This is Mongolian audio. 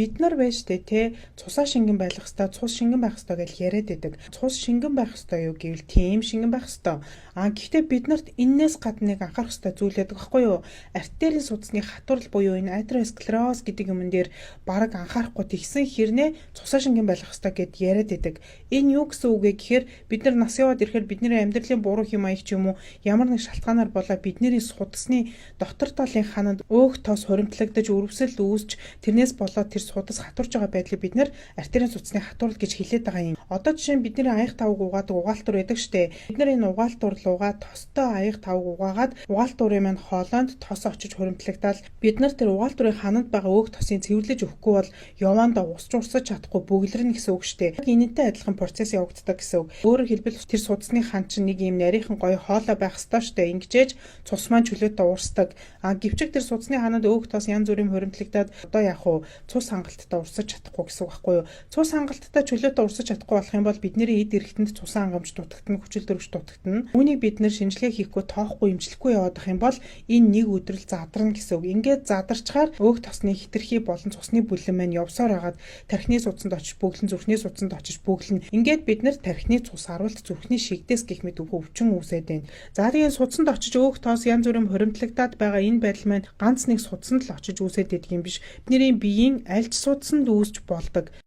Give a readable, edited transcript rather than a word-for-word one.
Бид нар байж тээ те, цусаа шингэн байх хэвээр, цус шингэн байх хэвээр гэж яриад байдаг. Цус шингэн байх хэвээр юу гэвэл тийм, шингэн байх хэвээр. А гэхдээ бид нарт энээс гадна нэг анхаарах хэвээр зүйл байдаг байхгүй юу? Артерийн судасны хатуурал буюу энэ атеросклероз гэдэг юмн дээр бараг анхаарахгүй тэгсэн хэрнээ цусаа шингэн байх хэвээр гэд яриад байдаг. Энэ юу гэсэн үг вэ гэхээр бид нар нас яваад ирэхээр бидний амьдралын буруу хэм маяг ч юм уу, ямар нэг шалтгаанаар болоо бидний судасны дотор талын хананд өөх тос хуримтлагдаж, өрөвсөл үүсч, тэрнээс болоод тэр судас хатуурч байгаа байдлыг бид нар артерийн судасны хатуурал гэж хэлээд байгаа юм. Одоо жишээ нь бидний аяг тавг угаадаг угаалтур байдаг штэ. Бид нар энэ угаалтур руугаа тостой аяг тавг угаагаад, угаалтурын маань хоолойнд тос очиж хуримтлагдаад, бид нар тэр угаалтурын хананд байгаа өөх тосын цэвэрлэж өгөхгүй бол яваандаа усч урсаж чадахгүй бөглөрнө гэсэн үг штэ. Энэнтэй адилхан процесс явагддаг гэсэн үг. Өөрөөр хэлбэл, тэр судасны хан чинь нэг юм нарийнхан гоё хоолой байх ёстой штэ. Ингэжээж цус маань чөлөөтэй уурсдаг. А гэвчиг тэр судасны хананд өөх тос, янз бүрийн хуримтлагдаад, одоо яг уу цус хангалттай урсаж чадахгүй гэсэн үг байхгүй юу? Цус хангалттай чөлөөтэй урсаж чадахгүй болох юм бол бидний эд эрхтэнд цусан хангамж дутагдана, хүчил төрөгч дутагдана. Үүнийг бид нар шинжилгээ хийхгүй, тоохгүй, эмчлэхгүй яваад ах юм бол энэ нэг өдрөл задарна гэсэн үг. Ингээд задарчаар өөх тосны хэтэрхий болон цусны бүлэн маань явсаар хагаад тархины судсанд очиж бөглөн, зүрхний судсанд очиж бөглөн. Ингээд бид нар тархины цус харуулт, зүрхний шигдээс гэх мэт өвчин үүсээд байна. За, тэгээд судсанд очиж өөх тос, янз бүрийн хуримтлагдаад байгаа энэ байдал маань ганц нэг судсанд л очиж үүсээд байдаг юм биш. Бидний биеийн аль ч судсанд үүсч болдог.